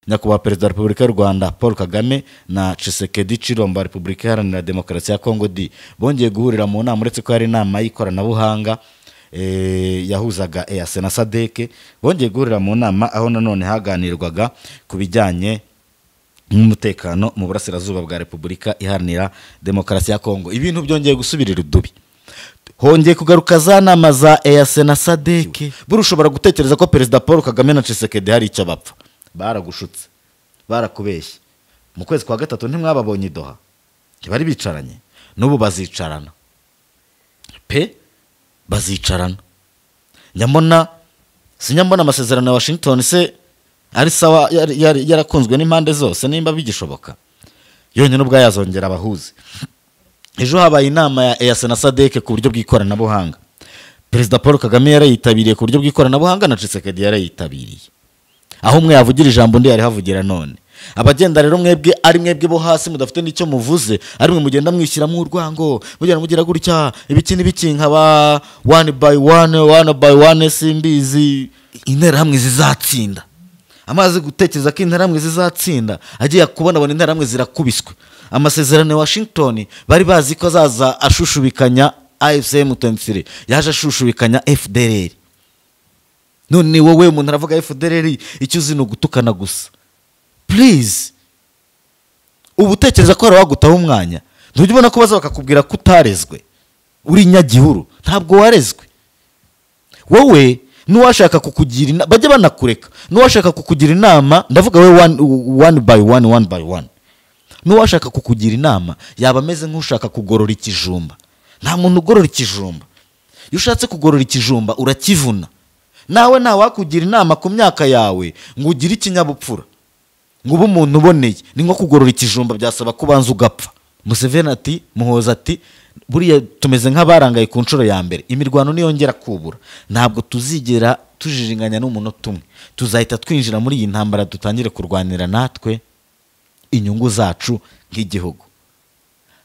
Nyakubahwa Perezida wa Repubulika y'u Rwanda Paul Kagame na Tshisekedi Tshilombo wa Repubulika Iharanira Demokarasi ya Kongo D bongeye guhurira mu nama, uretse ko yari inama y'ikoranabuhanga yahuzaga EAC na SADC. Bongeye guhurira mu nama aho nanone haganirwaga ku bijyanye n'umutekano mu burasirazuba bwa Repubulika Iharanira Demokarasi ya Kongo. Ibintu byongeye gusubirira irudubi, hongeye kugaruka za nama za EAC na SADC. Buri ushobora gutekereza ko Perezida Paul Kagame na Tshisekedi hari icyo bapfa. Baragushutse, barakubeshye. Mu kwezi kwa gatatu ntimwababonye i Doha? Ntibari bicaranye? N'ubu bazicarana pe, bazicarana. Nyamona sinyambona amasezerano ya Washington se ari sawa, yarakunzwe n'impande zose, nimba bigishoboka yonyine ubwo yazongera abahuze. Ejo habaye inama ya EAC na SADC ku buryo bw'ikoranabuhanga. Perezida Paul Kagame yarayitabiriye ku buryo bw'ikoranabuhanga na Tshisekedi yarayitabiriye. Aho umwe yavugira ijambo undi yarihavugira. None abagenda rero mwebwe, ari mwebwe bo hasi mudafite n'icyo muvuze, ari mwe mugenda mwishyiramo urwango, mugenda mugira gutya ibiki n'ibiki, nkaba one by one, one by one, simbizi. Interahamwe zizatsinda. Amaze gutekereza ko interahamwe zizatsinda, agiye kubona abona interahamwe zirakubiswe. Amasezerano ya Washington bari bazi ko azaza ashushubikanya AFC M23, yaje ashushubikanya FDLR. None wowe umuntu aravuga FDLR, icyo uzi ni ugutukana gusa. Please, ubu utekereza ko hari uwagutaho umwanya? Ntujya ubona ko baza bakakubwira ko utarezwe, uri nyagihuru? Ntabwo warezwe wowe. N'uwashaka kukugira inama, bajya banakureka. N'uwashaka kukugira inama, ndavuga we one, one by one, one by one, n'uwashaka kukugira inama yaba ameze nk'ushaka kugorora ikijumba. Nta muntu ugorora ikijumba. Iyo ushatse kugorora ikijumba urakivuna. Nawe ntawakugira inama ku myaka yawe ngo ugire ikinyabupfura, ngo ube umuntu uboneye. Ni nko kugorora ikijumba, byasaba ko ubanza ugapfa. Museveni ati, Muhoza ati: "Buriya tumeze nk'abarangaye ku nshuro ya mbere. Imirwano niyongera kubura, ntabwo tuzigera tujijinganya n'umunota umwe. Tuzahita twinjira muri iyi ntambara, dutangire kurwanira natwe inyungu zacu nk'igihugu."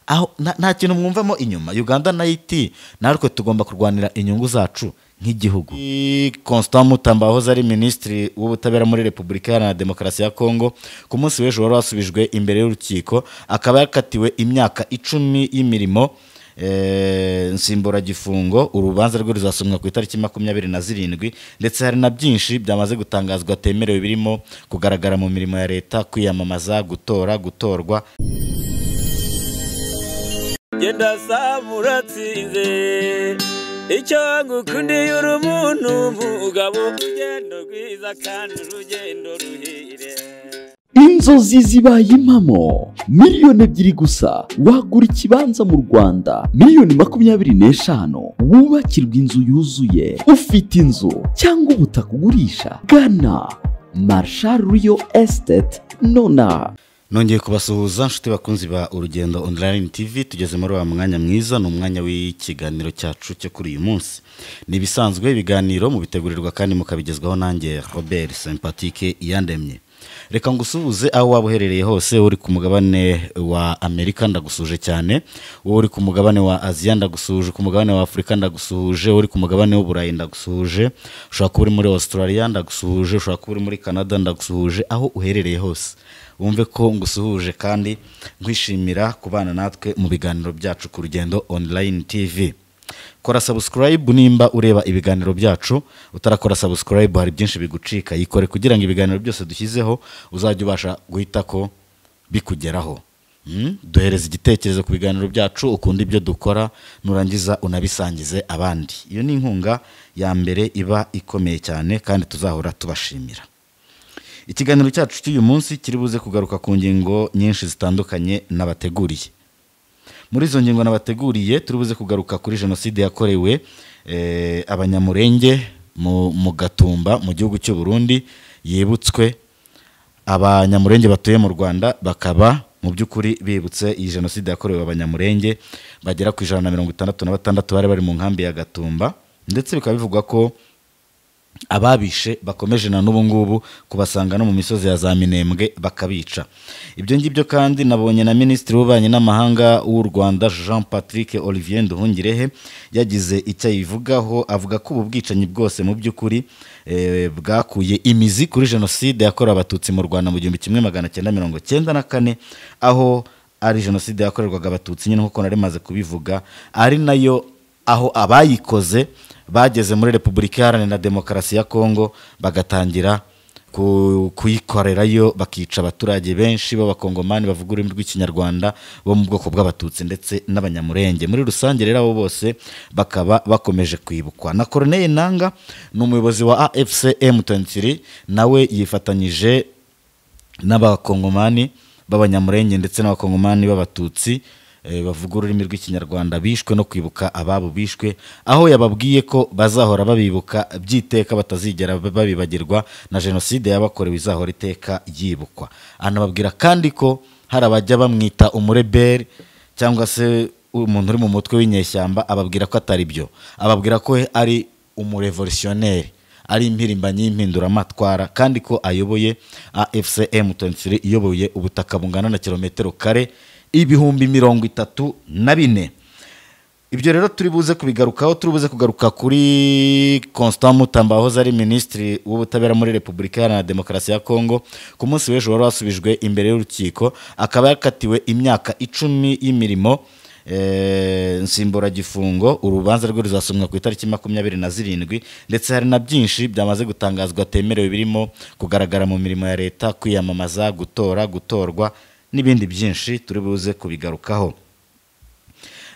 Aho nta kintu mwumvamo inyuma? Uganda nayo iti: "Natwe tugomba kurwanira inyungu zacu nk'igihugu." Constant Mutamba wahoze ari Minisitiri w'Ubutabera muri Repubulika Iharanira Demokarasi ya Kongo, ku munsi w'ejo wari wasubijwe imbere y'urukiko, akaba yakatiwe imyaka 10 y'imirimo nsimburagifungo. Urubanza rwe ruzasomwa ku itariki 27. Ndetse hari na byinshi byamaze gutangazwa atemerewe, birimo kugaragara mu mirimo ya leta, kwiyamamaza, gutora, gutorwa. Genda saba uratsinze. Icyo ngukundiye, uri umuntu mugabo, urugendo rwiza kandi urugendo ruhire. Inzozi zibaye impamo. 2 miliyoni gusa wagura ikibanza mu Rwanda. Miliyoni 25 wubakirwa inzu yuzuye. Ufite inzu cyangwa ubutaka ugurisha? Gana Marshal Real Estate nona. Nongeye kubasuhuza, nshuti bakunzi ba Urugendo Online TV. Tugeze muri wa mwanya mwiza, ni umwanya w'ikiganiro cyacu cyo kuri uyu munsi. Ni ibisanzwe, ibiganiro mubitegurirwa kandi mukabigezwaho nanjye Robert Sympatique Iyandemye. Reka ngusuhuze aho waba uherereye hose. Uri ku mugabane wa Amerika, ndagusuhuje cyane. Wowe uri ku mugabane wa Aziya, ndagusuhuje. Ku mugabane wa Afurika, ndagusuhuje. Uri ku mugabane w'Uburayi, ndagusuhuje. Ushobora kuba uri muri Australia, ndagusuhuje. Ushobora kuba uri muri Canada, ndagusuhuje. Aho uherereye hose wumve ko ngusuhuje kandi nkwishimira kubana natwe mu biganiro byacu ku Rugendo Online TV. Kora subscribe nimba ureba ibiganiro byacu utarakora subscribe, hari byinshi bigucika. Yikore kugira ngo ibiganiro byose dushyizeho uzajye ubasha guhita ko bikugeraho. Duhereze igitekerezo ku biganiro byacu, ukunda ibyo dukora, nurangiza unabisangize abandi. Iyo ni inkunga ya mbere iba ikomeye cyane kandi tuzahora tubashimira. Ikiganiro cyacu cy'uyu munsi kiri buze kugaruka ku ngingo nyinshi zitandukanye nabateguriye. Muri izo ngingo nabateguriye, turi buze kugaruka kuri jenoside yakorewe Abanyamurenge mu Gatumba mu gihugu cy'u Burundi yibutswe. Abanyamurenge batuye mu Rwanda bakaba mu by'ukuri bibutse iyi jenoside yakorewe Abanyamurenge bagera ku 166 bari bari mu nkambi ya Gatumba, ndetse bikaba bivugwa ko Ababishe bakomeje na n'ubu ngubu kubasanga no mu misozi ya za Minembwe bakabica. Ibyo ngibyo kandi nabonye na Minisitiri w'Ububanyi n'Amahanga w'u Rwanda, Jean Patrick Olivier Nduhungirehe, yagize icyo ayivugaho, avuga ko ubu bwicanyi bwose mu by'ukuri bwakuye imizi kuri jenoside yakorewe Abatutsi mu Rwanda mu 1994, aho ari jenoside yakorerwaga Abatutsi nyine nk'uko nari maze kubivuga, ari nayo aho abayikoze bageze muri Repubulika Iharanira Demokarasi ya Kongo bagatangira kuyikorerayo, bakica abaturage benshi b'Abakongomani bavuga ururimi rw'Ikinyarwanda bo mu bwoko bw'Abatutsi ndetse n'Abanyamurenge muri rusange. Rero abo bose bakaba bakomeje kwibukwa. Na Corneille Nanga ni umuyobozi wa AFC M23, nawe yifatanyije n'Abakongomani b'Abanyamurenge ndetse n'Abakongomani b'Abatutsi bavuga ururimi rw'Ikinyarwanda bishwe no kwibuka ababo bishwe, aho yababwiye ko bazahora babibuka by'iteka, batazigera babibagirwa, na jenoside yabakorewe izahora iteka yibukwa. Anababwira kandi ko hari abajya bamwita umureberi cyangwa se umuntu uri mu mutwe w'inyeshyamba, ababwira ko atari byo, ababwira ko ari umurevolutionneri, ari impirimbanyi y'impinduramatwara, kandi ko ayoboye AFC M23 iyoboye ubutaka bungana na kilometero kare 34,000. Ibyo rero turi buze kubigarukaho. Turi buze kugaruka kuri Constant Mutamba wahoze ari Minisitiri w'Ubutabera muri Repubulika Iharanira Demokarasi ya Kongo. Ku munsi w'ejo wari wasubijwe imbere y'urukiko, akaba yakatiwe imyaka 10 y'imirimo nsimburagifungo. Urubanza rwe ruzasomwa ku itariki 27, ndetse hari na byinshi byamaze gutangazwa atemerewe, birimo kugaragara mu mirimo ya leta, kwiyamamaza, gutora, gutorwa n'ibindi byinshi. Turi buze kubigarukaho.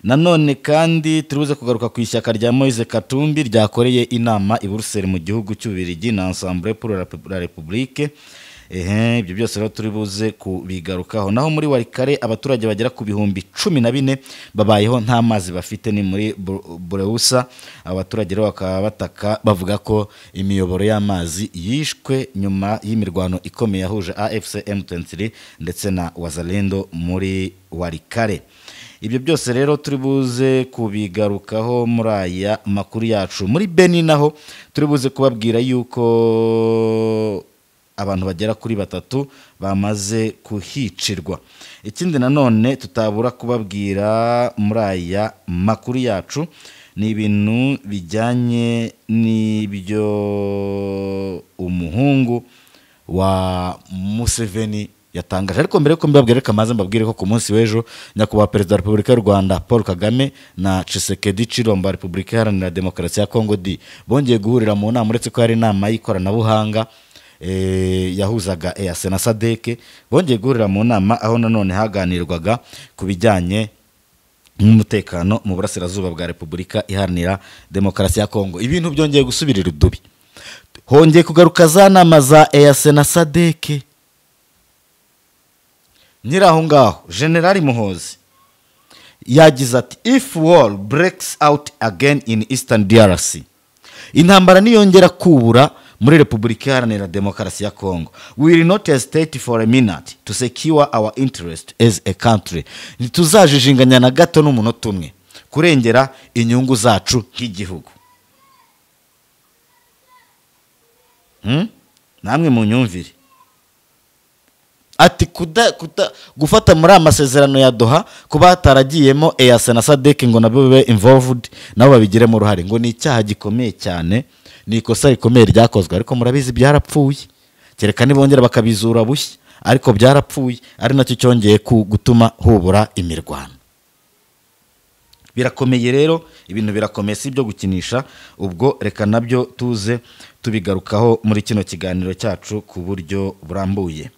Nanone kandi turi buze kugaruka ku ishyaka rya Moise Katumbi ryakoreye inama i Buruseli mu gihugu cy'Ububiligi na Ensemble pour la République. Ibyo byose rero turi buze kubigarukaho. Naho muri Walikare abaturage bagera ku 14,000 babayeho nta mazi bafite, ni muri Bureusa. Abaturage rero bakaba bataka bavuga ko imiyoboro y'amazi yishwe nyuma y'imirwano ikomeye yahuje AFC M23 ndetse na Wazalendo muri Walikare. Ibyo byose rero turi buze kubigarukaho muri aya makuru yacu. Muri Beni naho turi buze kubabwira yuko abantu bagera kuri 3 bamaze kuhicirwa. Ikindi nanone tutabura kubabwira muri aya makuru yacu ni ibintu bijyanye n'ibyo umuhungu wa Museveni yatangaje. Ariko mbere ko mbabwira, reka maze mbabwire ko ku munsi w'ejo Nyakubahwa Perezida wa Repubulika y'u Rwanda Paul Kagame na Tshisekedi Tshilombo wa Repubulika Iharanira Demokarasi ya Kongo D bongeye guhurira mu nama, uretse ko yari inama y'ikoranabuhanga yahuzaga EAC na SADC. Bongeye guhurira mu nama aho nanone haganirwaga ku bijyanye n'umutekano mu burasirazuba bwa Repubulika Iharanira Demokarasi ya Kongo. Ibintu byongeye gusubirira udubi, hongeye kugaruka za nama za EAC na SADC. Nyiraho ngaho General Muhozi yagize ati: "If war breaks out again in Eastern DRC, intambara niyongera kubura muri Repubulika Iharanira Demokarasi ya Kongo, we will not hesitate for a minute to secure our interest as a country." Ntituzajijinganya na gato n'umunota umwe kurengera inyungu zacu nk'igihugu. Namwe mu nyumvire. Ati gufata muri amasezerano ya Doha kuba hataragiyemo EAC na SADC ngo nabo babe involved, nabo babigiremo uruhare, ngo ni icyaha gikomeye cyane, ni ikosa rikomeye ryakozwe. Ariko murabizi byarapfuye, kereka nibongera bakabizura bushya, ariko byarapfuye, ari nacyo cyongeye gutuma hubura imirwano. Birakomeye rero, ibintu birakomeye, si ibyo gukinisha. Ubwo reka nabyo tuze tubigarukaho muri kino kiganiro cyacu ku buryo burambuye.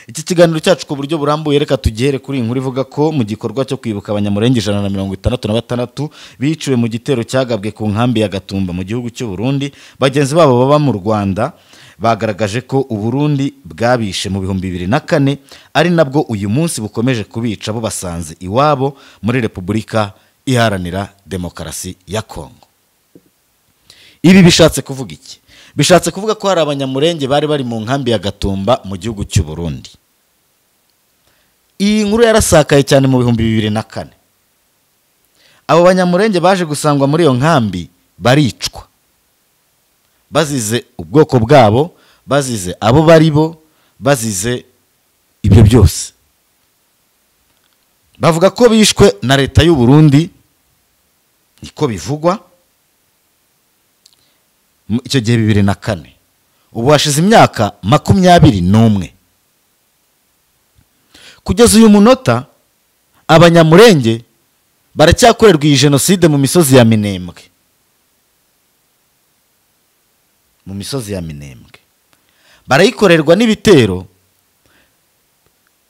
Iki kiganiro cyacu ku buryo burambuye reka tugihere kuri inkuru ivuga ko mu gikorwa cyo kwibuka Abanyamurenge 166 biciwe mu gitero cyagabwe ku nkambi ya Gatumba mu gihugu cy'u Burundi, bagenzi babo baba mu Rwanda bagaragaje ko Uburundi bwabishe mu 2004, ari nabwo uyu munsi bukomeje kubica bo basanze iwabo muri Repubulika Iharanira Demokarasi ya Kongo. Ibi bishatse kuvuga iki? Bishatse kuvuga ko hari Abanyamurenge bari bari mu nkambi ya Gatumba mu gihugu cy'u Burundi. Iyi nkuru yarasakaye cyane mu 2004. Abo Banyamurenge baje gusangwa muri iyo nkambi baricwa. Bazize ubwoko bwabo, bazize abo bari bo, bazize ibyo byose. Bavuga ko bishwe na leta y'u Burundi, niko bivugwa icyo gihe 2004. Ubu hashize imyaka 21. Kugeza uyu munota Abanyamurenge baracyakorerwa iyi jenoside mu misozi ya Minembwe. Mu misozi ya Minembwe barayikorerwa n'ibitero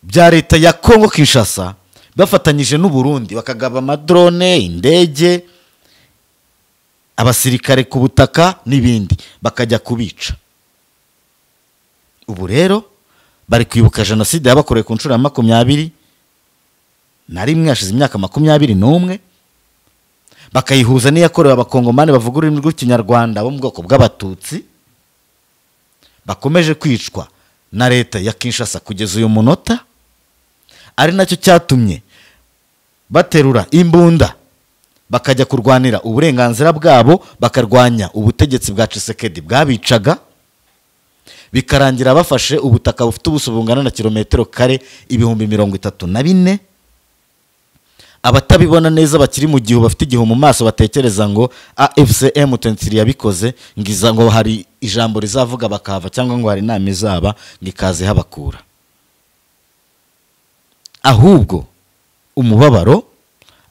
bya leta ya Kongo Kinshasa bafatanyije n'u Burundi, bakagaba amadrone, indege, abasirikare ku butaka n'ibindi, bakajya kubica. Ubu rero bari kwibuka jenoside yabakorewe ku nshuro ya 21, hashize imyaka 21, bakayihuza n'iyakorewe Abakongomani bavuga ururimi rw'Ikinyarwanda bo mu bwoko bw'Abatutsi bakomeje kwicwa na leta ya Kinshasa kugeza uyu munota, ari nacyo cyatumye baterura imbunda bakajya kurwanira uburenganzira bwabo, bakarwanya ubutegetsi bwa Tshisekedi bwabicaga, bikarangira bafashe ubutaka bufite ubuso bungana na kilometero kare 34,000. Abatabibona neza bakiri mu gihu, bafite igihu mu maso, batekereza ngo AFC M23 yabikoze, ngiza ngo hari ijambo rizavuga bakava, cyangwa ngo hari inama izaba ngikaze habakura. Ahubwo umubabaro,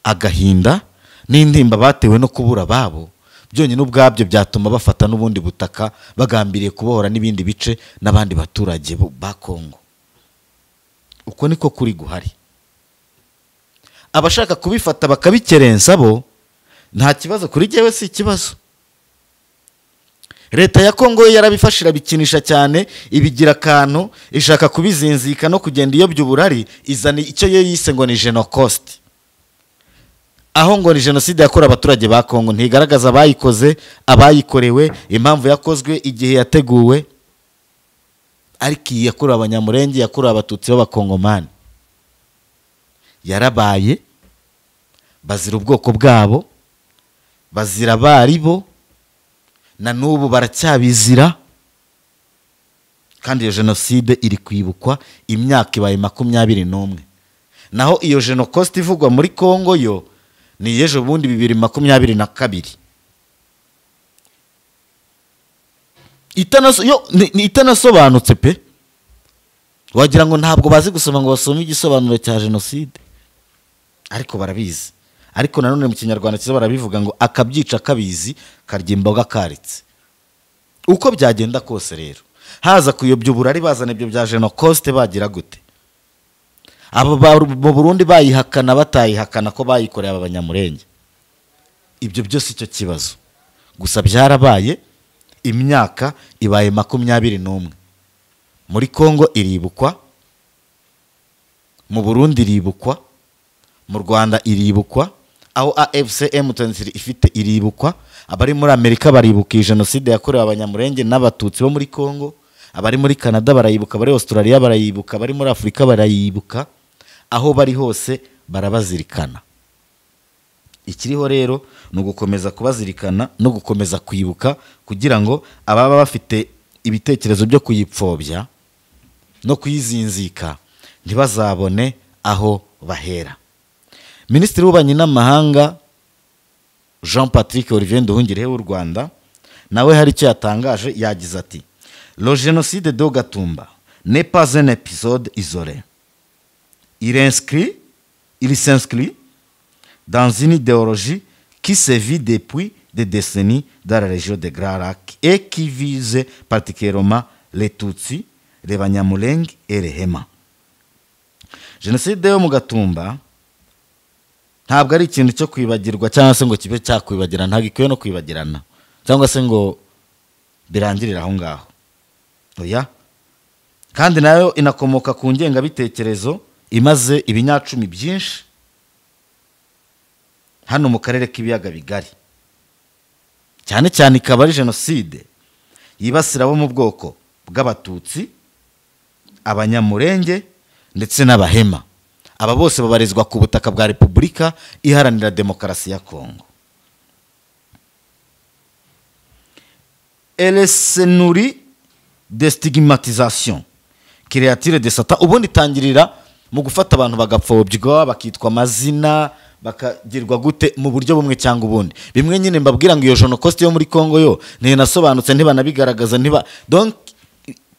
agahinda n'indimba batewe no kubura babo byonyine ubwabyo byatuma bafata n'ubundi butaka bagambiriye kubohora n'ibindi bice n'abandi baturage ba Kongo. Uko niko kuri guhari. Abashaka kubifata bakabikerensa bo nta kibazo, kuri jyewe si ikibazo. Leta ya Kongo yarabifashira bikinisha cyane, ibigira akantu, ishaka kubizinzika no kugenda iyobya uburari, izana icyo yo yise ngo ni Genocost. Aho ngo ni jenoside yakorewe abaturage ba Kongo, ntigaragaza abayikoze, abayikorewe, impamvu yakozwe, igihe yateguwe. Ariko iyi yakorewe Abanyamurenge, yakorewe Abatutsi b'Abakongomani, yarabaye, bazira ubwoko bwabo, bazira abaribo, na n'ubu baracyabizira. Kandi iyo jenoside iri kwibukwa imyaka ibaye 21. Naho iyo Genocost ivugwa muri Kongo yo ni ejo bundi 2022. Itanasobanutse pe, wagira ngo ntabwo bazi gusoma ngo basome igisobanuro cya jenoside, ariko barabizi. Ariko nanone mu Kinyarwanda cyiza barabivuga ngo akabyica kabizi karya imboga karitse. Uko byagenda kose rero, haza kuyobya uburari bazana ibyo bya Genocost, bagira gute? Abo mu Burundi bayihakana batayihakana ko bayikoreye aba Banyamurenge, ibyo byose icyo kibazo gusa byarabaye. Imyaka ibaye 21. Muri Kongo iribukwa, mu Burundi iribukwa, mu Rwanda iribukwa, aho AFC M23 ifite iribukwa, abari muri Amerika baribuka jenoside yakorewe Abanyamurenge n'Abatutsi bo muri Kongo, abari muri Canada barayibuka, abari Australia barayibuka, abari muri Afrika barayibuka, aho bari hose barabazirikana. Ikiriho rero ni ugukomeza kubazirikana no gukomeza kwibuka, kugira ngo ababa bafite ibitekerezo byo kuyipfobya no kuyizinzika ntibazabone aho bahera. Minisitiri w'Ububanyi n'Amahanga Jean Patrick Olivier Nduhungirehe w'u Rwanda nawe hari icyo yatangaje, yagize ati: Le génocide de Gatumba n'est pas un épisode isolé. Il s'inscrit dans une idéologie qui sévit depuis des décennies dans la région des Grands Lacs et qui vise particulièrement les Tutsis, les Banyamulenge et les Hema. Jenoside yo mu Gatumba ntabwo ari ikintu cyo kwibagirwa cyangwa se ngo kibe cyakwibagirana, ntabwo ikwiye no kwibagirana cyangwa se ngo birangirire aho ngaho. Oya, kandi nayo inakomoka ku ngengabitekerezo imaze ibinyacumi byinshi hano mu karere k'ibiyaga bigari, cyane cyane ikaba ari jenoside yibasira abo mu bwoko bw'Abatutsi, Abanyamurenge ndetse n'Abahema. Aba bose babarizwa ku butaka bwa Repubulika Iharanira Demokarasi ya Kongo. Elle se nourrit de stigmatisation, créature de Satan. Ubundi itangirira mu gufata abantu bagapfobywa, bakitwa amazina, bakagirwa gute mu buryo bumwe cyangwa ubundi. Bimwe nyine mbabwira ngo iyo Genocost yo muri Congo yo ntinasobanutse, ntibanabigaragaza, ntiba donc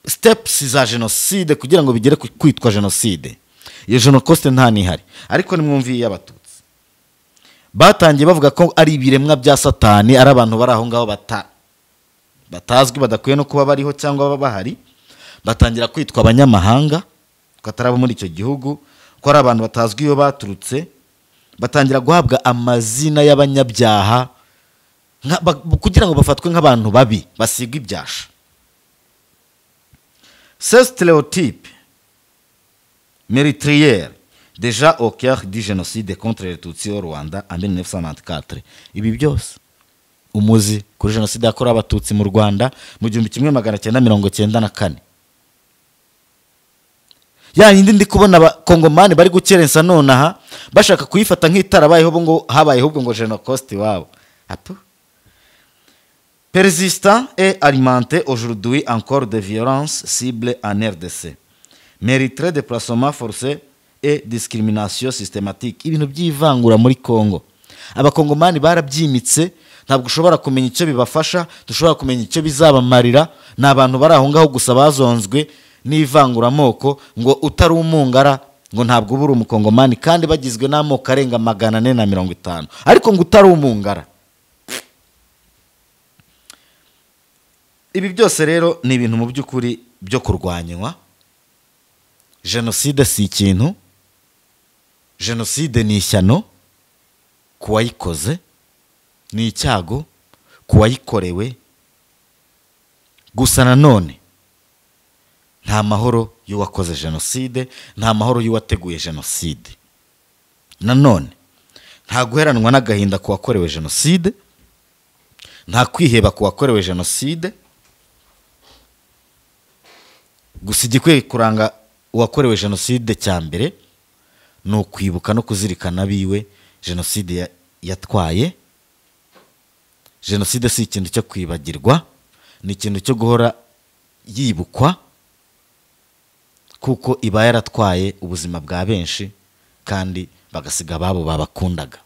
steps za jenoside kugira ngo bigere ku kwitwa jenoside. Iyo Genocost nta nihari. Ariko nimwumviye y'Abatutsi, batangiye bavuga ko ari ibiremwa bya Satani, ari abantu bari aho ngaho batazwi, badakwiye no kuba bariho cyangwa baba bahari. Batangira kwitwa abanyamahanga, ko atari abo muri icyo gihugu, ko ari abantu batazwi iyo baturutse. Batangira guhabwa amazina y'abanyabyaha kugira ngo bafatwe nk'abantu babi, basigwe ibyasha. Ces stéréotypes meurtrières, déjà au cœur du génocide contre les Tutsis au Rwanda en 1994. Ibi byose umuzi kuri jenoside yakorewe Abatutsi mu Rwanda mu 1994, ya yindi ndi kubona Abakongomani bari gukerensa nonaha, bashaka kuyifata nk'itarabayeho, bo ngo habayeho ubwo ngo Genocost iwabo. Apu persistant et alimenté aujourd'hui encore de violences ciblées en RDC, mériterait déplacement forcé et discrimination systématique. Ibintu by'ivangura muri Congo, Abakongomani barabyimitse. Ntabwo ushobora kumenya icyo bibafasha, dushobora kumenya icyo bizabamarira. Ni abantu bari aho ngaho gusa bazonzwe n'ivanguramoko, ngo utari umungara ngo ntabwo uba uri Umukongomani, kandi bagizwe n'amoko arenga 450, ariko ngo utari umungara. Ibi byose rero ni ibintu mu by'ukuri byo kurwanywa. Jenoside si ikintu, jenoside ni ishyano ku wayikoze, ni icyago ku wayikorewe. Gusa nanone nta mahoro y'uwakoze jenoside, nta mahoro y'uwateguye jenoside. Nanone nta guheranwa n'agahinda ku wakorewe jenoside, nta kwiheba ku wakorewe jenoside. Gusa igikwiye kuranga uwakorewe jenoside cya mbere ni ukwibuka no kuzirikana abiwe jenoside yatwaye. Jenoside si ikintu cyo kwibagirwa, ni ikintu cyo guhora yibukwa, kuko iba yaratwaye ubuzima bwa benshi kandi bagasiga ababo babakundaga.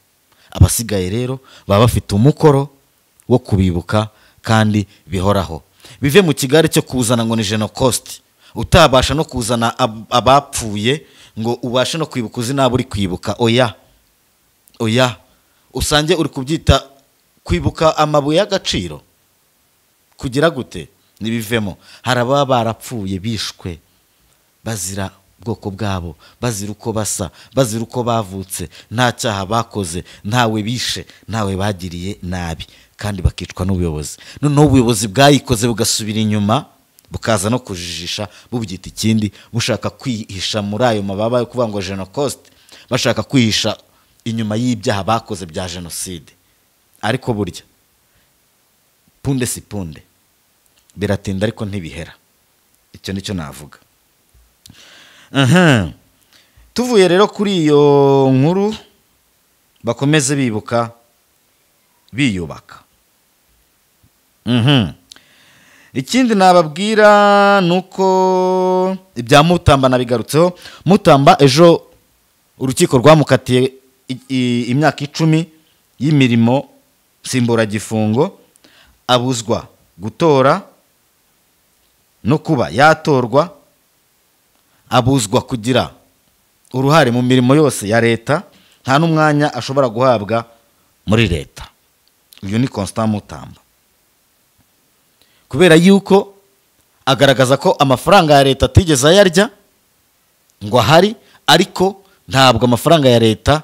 Abasigaye rero baba bafite umukoro wo kubibuka kandi bihoraho. Bive mu kigari cyo kuzana ngo ni Genocost, utabasha no kuzana abapfuye ngo ubashe no kwibuka uzi nabo uri kwibuka. Oya, oya, usange uri kubyita kwibuka amabuye y'agaciro kugira gute? Nibivemo. Hari ababa barapfuye bishwe bazira ubwoko bwabo, bazira uko basa, bazira uko bavutse, nta cyaha bakoze, ntawe bishe, ntawe bagiriye nabi, kandi bakicwa n'ubuyobozi. Noneho ubuyobozi bwayikoze bugasubira inyuma, bukaza no kujijisha, bubyita ikindi, bushaka kwihisha muri ayo mababa yo kuvuga ngo Genocost, bashaka kwihisha inyuma y'ibyaha bakoze bya jenoside. Ariko burya punde si punde, biratinda ariko ntibihera. Icyo nicyo navuga. Tuvuye rero kuri iyo nkuru, bakomeze bibuka biyubaka. Ikindi nababwira nuko ibya Mutamba nabigarutseho. Mutamba ejo urukiko rwamukatiye imyaka 10 y'imirimo nsimburagifungo, abuzwa gutora no kuba yatorwa, abuzwa kugira uruhare mu mirimo yose ya leta, nta n'umwanya ashobora guhabwa muri leta. Uyu ni Constant Mutamba, kubera yuko agaragaza ko amafaranga ya leta atigeze ayarya ngo ahari, ariko ntabwo amafaranga ya leta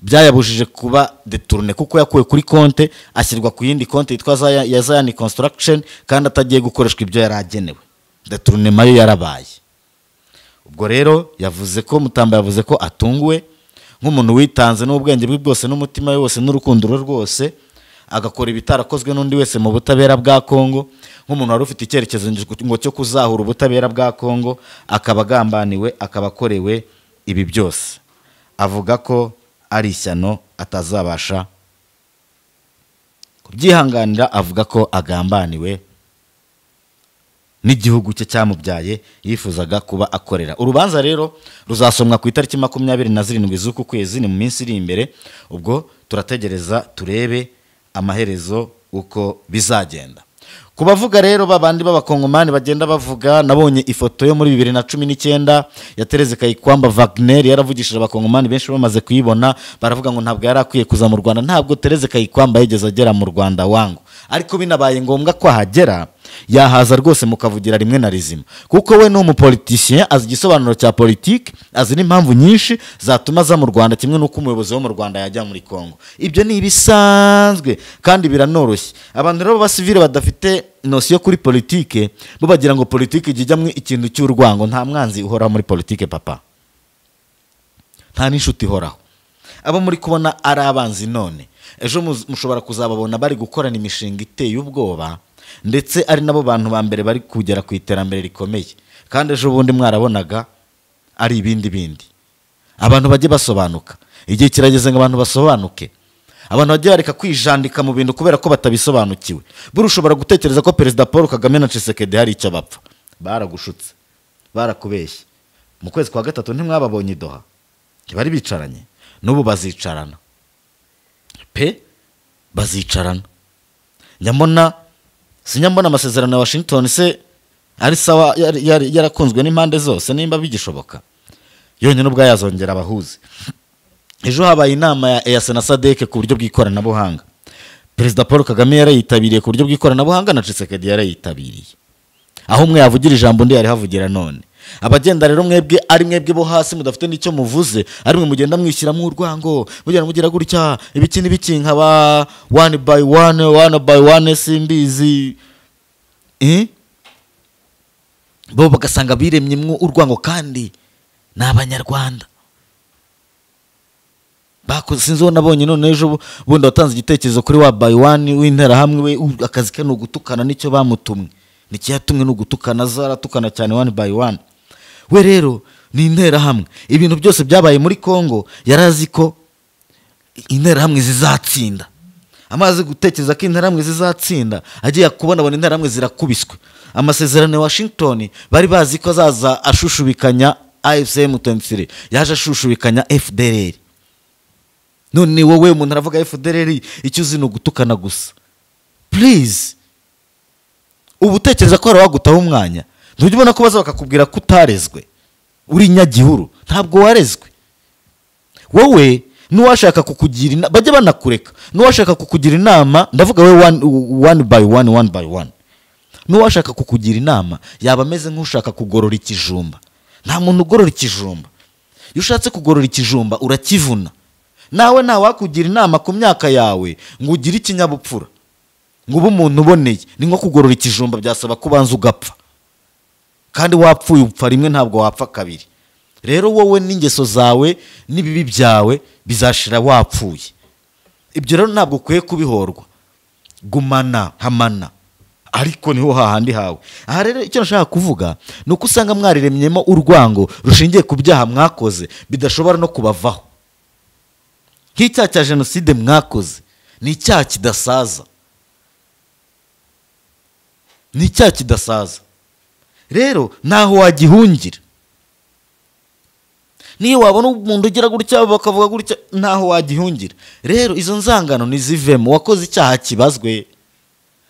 byayabujije kuba détourné, kuko yakuwe kuri konte ashyirwa ku yindi konte yitwa ya Zion Construction, kandi atagiye gukoreshwa ibyo yari agenewe. Détournement yo yarabaye. Ubwo rero yavuze ko Mutamba yavuze ko atunguwe nk'umuntu witanze n'ubwenge bwe bwose n'umutima we wose n'urukundo rwe rwose, agakora ibitarakozwe n'undi wese mu butabera bwa Kongo, nk'umuntu wari ufite icyerekezo ngo cyo kuzahura ubutabera bwa Kongo, akaba agambaniwe, akaba akorewe ibi byose. Avuga ko ari ishyano atazabasha kubyihanganira, avuga ko agambaniwe. n'igihugu cye cyamubyaye yifuzaga kuba akorera. Urubanza rero ruzasomwa ku itariki 27 z'uku kwezi, ni mu minsi iri imbere. Ubwo turategereza turebe amaherezo uko bizagenda. Ku bavuga rero babandi b'abakongomani bagenda bavuga, nabonye ifoto yo muri 2019 ya Therese Kayikwamba Wagner yaravugishije abakongomani benshi bamaze kuyibona, baravuga ngo ntabwo yari akwiye kuza mu Rwanda. Ntabwo Therese Kayikwamba yigeze agera mu Rwanda wangu, ariko binabaye ngombwa ko ahagera yahaza rwose mukavugira rimwe na rizima, kuko we ni umupoliticien, azi igisobanuro cya politike, azi n'impamvu nyinshi zatuma aza mu Rwanda, kimwe n'uko umuyobozi wo mu Rwanda yajya muri Kongo. Ibyo ni ibisanzwe kandi biranoroshye. Abantu rero b'abasivile badafite notion kuri politike, bo bagira ngo politike ijyamo ikintu cy'urwango. Nta mwanzi uhora muri politike papa, nta n'inshuti ihoraho. Abo muri kubona ari abanzi none, ejo mushobora kuzababona bari gukorana imishinga iteye ubwoba, ndetse ari nabo bantu ba mbere bari kugera ku iterambere rikomeye, kandi ejo bundi mwarabonaga ari ibindi bindi. Abantu bajye basobanuka, igihe kirageze ngo abantu basobanuke. Abantu bajye bareka kwijandika mu bintu kubera ko batabisobanukiwe. Buri ushobora gutekereza ko Perezida Paul Kagame na Tshisekedi hari icyo bapfa, baragushutse, barakubeshye. Mu kwezi kwa gatatu ntimwababonye i Doha, ntibari bicaranye, n'ubu bazicarana pe, bazicarana. Nyamona sinyambona amasezerano ya Washington se ari sawa, yarakunzwe n'impande zose, nimba bigishoboka yonyine ubwo yazongera abahuze. Ejo habaye inama ya EAC na SADC ku buryo bw'ikoranabuhanga. Perezida Paul Kagame yarayitabiriye ku buryo bw'ikoranabuhanga, na Tshisekedi yarayitabiriye. Aho umwe yavugira ijambo undi yari havugira none. Abagenda rero mwebwe ari mwebwe bo hasi mudafite n'icyo muvuze, ari mwe mugenda mwishyiramo urwango, mugenda mugira gutya ibiki n'ibiki nkaba one by one, one by one, simbizi bo bagasanga biremye urwango kandi ni abanyarwanda. Bakoze sinzi uwo nabonye none ejo bundi watanze igitekerezo kuri wa by one w'interahamwe, we akazi ke ni ugutukana, nicyo bamutumwe, nicyo yatumwe ni ugutukana, zaratukana cyane one by one. We rero ni interahamwe, ibintu byose byabaye muri Kongo yarazi ko interahamwe zizatsinda. Amaze gutekereza ko interahamwe zizatsinda, agiye kubona abona interahamwe zirakubiswe. Amasezerano ya Washington bari bazi ko azaza ashushubikanya AFC M23, yaje ashushubikanya FDLR. None wowe umuntu aravuga FDLR, icyo uzi ni ugutukana gusa. Please, ubu utekereza ko hari wagutaho umwanya? Ntujya ubona ko baza bakakubwira ko utarezwe, uri nyagihuru? Ntabwo warezwe wowe. N'uwashaka kukugira inama bajya banakureka, n'uwashaka kukugira inama, ndavuga we one, one by one, one by one, n'uwashaka kukugira inama yaba ameze nk'ushaka kugorora ikijumba. Nta muntu ugorora ikijumba. Iyo ushatse kugorora ikijumba urakivuna. Nawe ntawakugira inama ku myaka yawe ngo ugire ikinyabupfura, ngo ube umuntu uboneye. Ni nko kugorora ikijumba, byasaba ko ubanza ugapfa, kandi wapfuye upfa rimwe, ntabwo wapfa kabiri. Rero wowe n'ingeso zawe n'ibibi byawe bizashira wapfuye. Ibyo rero ntabwo ukwiye kubihorwa. Gumana hamana, ariko niho hahandi hawe. Aha rero icyo nashaka kuvuga ni uko usanga mwariremyemo urwango rushingiye ku byaha mwakoze bidashobora no kubavaho. Nk'icyaha cya jenoside mwakoze ni icyaha kidasaza, ni icyaha kidasaza. Rero ntaho wagihungira. Niyo wabona umuntu ugira gutya bakavuga gutya, ntaho wagihungira. Rero izo nzangano nizivemo, wakoze icyaha kibazwe.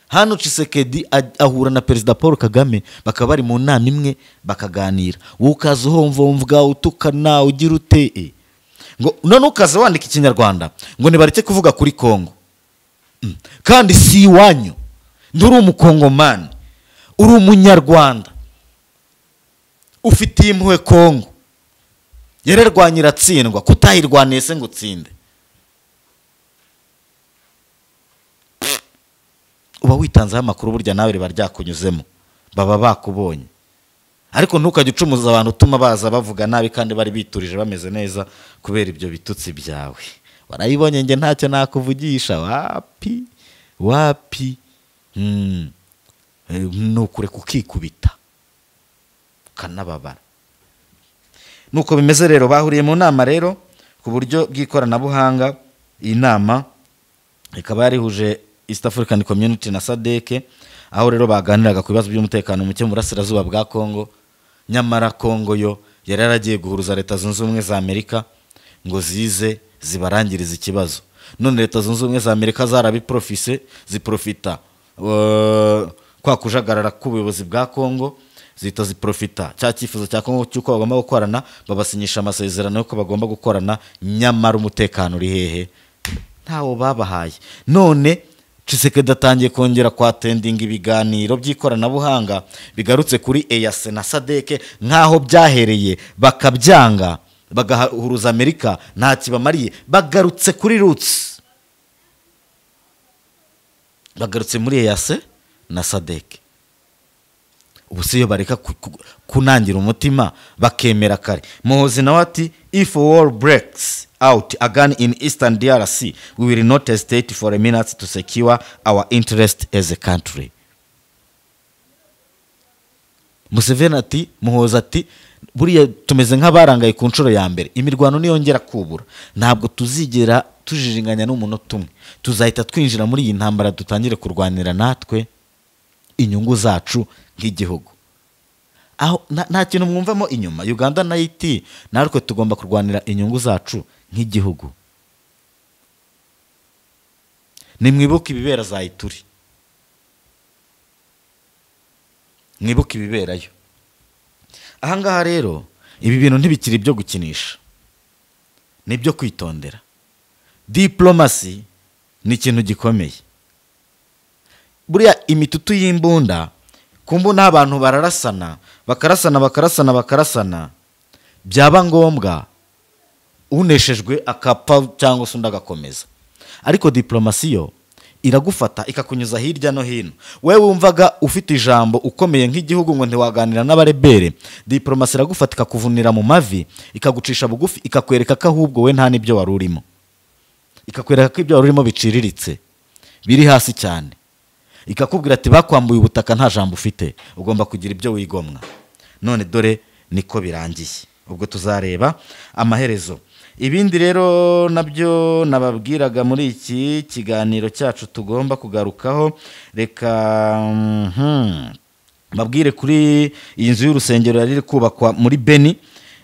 Hano Tshisekedi ahura na Perezida Paul Kagame, bakaba bari mu nama imwe bakaganira, wowe ukaza uhomvomvwa, utukana, ugira ute, ngo none ukaza wandika ikinyarwanda ngo nibareke kuvuga kuri Kongo. Kandi si iwanyu, nturi umukongomani, uri umunyarwanda ufitiye impuhwe Kongo. Yararwanye iratsindwa, kutayirwaniye se ngo utsinde? Uba witanzeho amakuru, burya nawe riba ryakunyuzemo, baba bakubonye. Ariko ntukajye ucumuza abantu utuma baza bavuga nabi kandi bari biturije bameze neza kubera ibyo bitutsi byawe. Warayibonye, njye ntacyo nakuvugisha, wapi wapi. Ni ukureka ukikubita ukanababara. Nuko bimeze rero, bahuriye mu nama rero ku buryo bw'ikoranabuhanga. Iyi nama ikaba yarihuje East African Community na SADC. Aho rero baganiraga ku bibazo by'umutekano muke mu burasirazuba bwa Kongo, nyamara Kongo yo yari yaragiye guhuruza Leta Zunze Ubumwe za Amerika ngo zize zibarangirize ikibazo. None Leta Zunze Ubumwe za Amerika zarabiprofise, ziprofita kwa kujagarara k'ubuyobozi bwa Kongo, zihita ziprofita cya cyifuzo cya Kongo cy'uko bagomba gukorana, babasinyisha amasezerano y'uko bagomba gukorana, nyamara umutekano uri hehe? Ntawo babahaye. None Tshisekedi atangiye kongera kwatendinga ibiganiro by'ikoranabuhanga bigarutse kuri EAC na SADC nk'aho byahereye, bakabyanga bagahuruza Amerika nta kibamariye, bagarutse kuri roots, bagarutse muri EAC na SADC. Ubu se iyo bareka kunangira umutima bakemera kare. Muhozi nawe ati if war breaks out again in Eastern DRC, we will not hesitate for a minute to secure our interest as a country. Museveni ati, Muhozi ati buriya tumeze nk'abarangaye ku nshuro ya mbere, imirwano niyongera kubura ntabwo tuzigera tujijinganya n'umunota umwe, tuzahita twinjira muri iyi ntambara dutangire kurwanira natwe inyungu zacu nk'igihugu. Aho nta kintu mwumvamo inyuma. Uganda na iti natwe tugomba kurwanira inyungu zacu nk'igihugu. Nimwibuke ibibera za Ituri, mwibuke ibiberayo. Ahangaha rero ibi bintu ntibikiri ibyo gukinisha, nibyo kwitondera. Diplomasi ni ikintu gikomeye. Buriya imitutu y'imbunda, ku mbunda abantu bararasana, bakarasana, bakarasana, bakarasana, byaba ngombwa uneshejwe akapfa cyangwa se undi agakomeza. Ariko diplomasi yo iragufata ikakunyuza hirya no hino. Wewe wumvaga ufite ijambo ukomeye nk'igihugu ngo ntiwaganira n'abarebere, diplomasi iragufata ikakuvunira mu mavi, ikagucisha bugufi, ikakwereka ko ahubwo we nta n'ibyo wari urimo, ikakwereka ko ibyo wari urimo biciriritse biri hasi cyane, ikakubwira ati bakwambuye ubutaka nta jambo ufite, ugomba kugira ibyo wigomwa. None dore niko birangiye. Ubwo tuzareba amaherezo. Ibindi rero nabyo nababwiraga muri iki kiganiro cyacu tugomba kugarukaho, reka mbabwire kuri iyi nzu y'urusengero yari iri kubakwa muri Beni,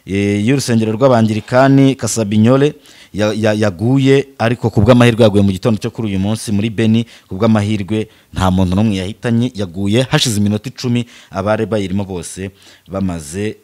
y'urusengero rw'Abangirikani Kasabinyole yaguye, ariko kubw'amahirwe yaguye mu gitondo cyo kuri uyu munsi muri Beni. Kubw'amahirwe nta muntu n'umwe yahitanye, yaguye hashize iminota 10 abari bayirimo bose bamaze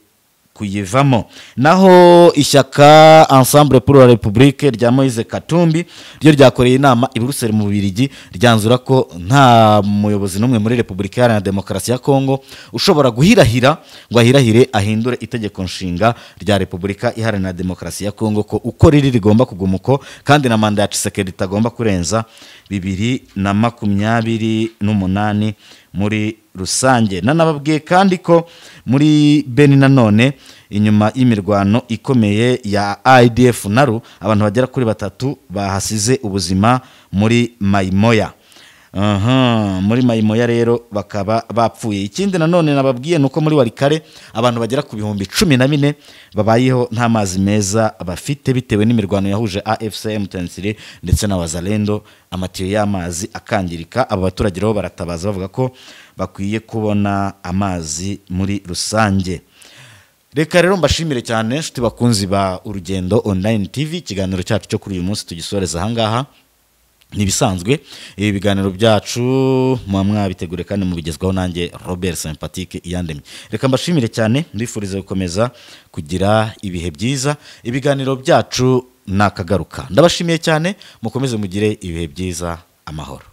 kuyivamo. Naho ishyaka Ensemble pour la République rya Moise Katumbi ryo ryakoreye inama i Bruxelles mu Bubiligi, ryanzura ko nta muyobozi n'umwe muri Repubulika Iharanira Demokarasi ya Kongo ushobora guhirahira ngo ahirahire ahindure itegeko nshinga rya Repubulika Iharanira Demokarasi ya Kongo, ko uko riri rigomba kuguma uko, kandi na manda ya Tshisekedi itagomba kurenza 2028 muri rusange. Nanababwiye kandi ko muri Beni nanone inyuma y'imirwano ikomeye ya IDF naru abantu bagera kuri 3 bahasize ubuzima muri Maimoya. Muri Maimoya rero bakaba bapfuye. Ikindi nanone nababwiye nuko muri Walikare abantu bagera ku 14,000 babayeho nta mazi meza bafite bitewe n'imirwano yahuje AFC M23 ndetse na Wazalendo, amatiyo y'amazi akangirika. Aba baturage rero baratabaza bavuga ko bakwiye kubona amazi muri rusange. Reka rero mbashimire cyane nshuti bakunzi ba Urugendo Online TV, ikiganiro cyacu cyo kuri uyu munsi tugisoreza ahangaha. Nibisanzwe ibi biganiro byacu muba mwabitegure kandi mubigezwaho nanjye Robert Sympatique Iyandemye. Reka mbashimire cyane, ndifurize gukomeza kugira ibihe byiza. Ibiganiro byacu nakagaruka. Ndabashimiye cyane, mukomeze mugire ibihe byiza, amahoro.